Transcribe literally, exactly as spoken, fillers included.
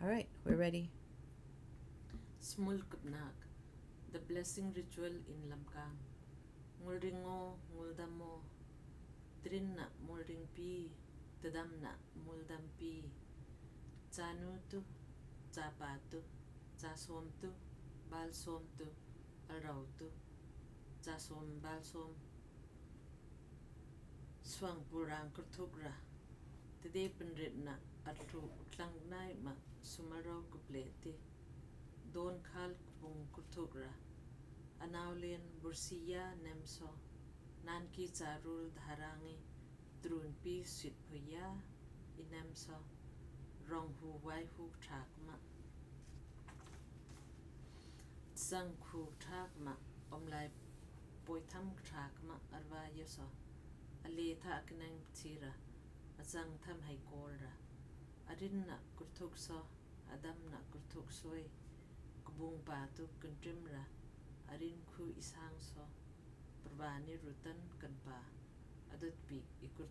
All right, we're ready. Smul Kupnak, the blessing ritual in Lamkang. Ngulringo, nguldamo, trinna mulringpi, tdamna muldampi, chanu tu, chapa tu, chasom tu, balsom tu, arau tu, chasom balsom, suang purang kurthuk ra, tdei penrit na arthu utlang nai ma sumarau kuple ti, don khal kupung kurthuk ra, anaulen bursiya nemso, nanki charul dharangi, trunpi sit puya, inemso, rong hu wai hu kthak ma, sang khu kthak ma, omlai poitham kthak ma, arva yoso, ale tha kneng pthira, achang tham hai kol ra, arin na kurthuk so, adam na kurthuk soi, kubung pa tu kuntrim ra, arin khu isang so, prvani rutan kanpa, adut pi ikur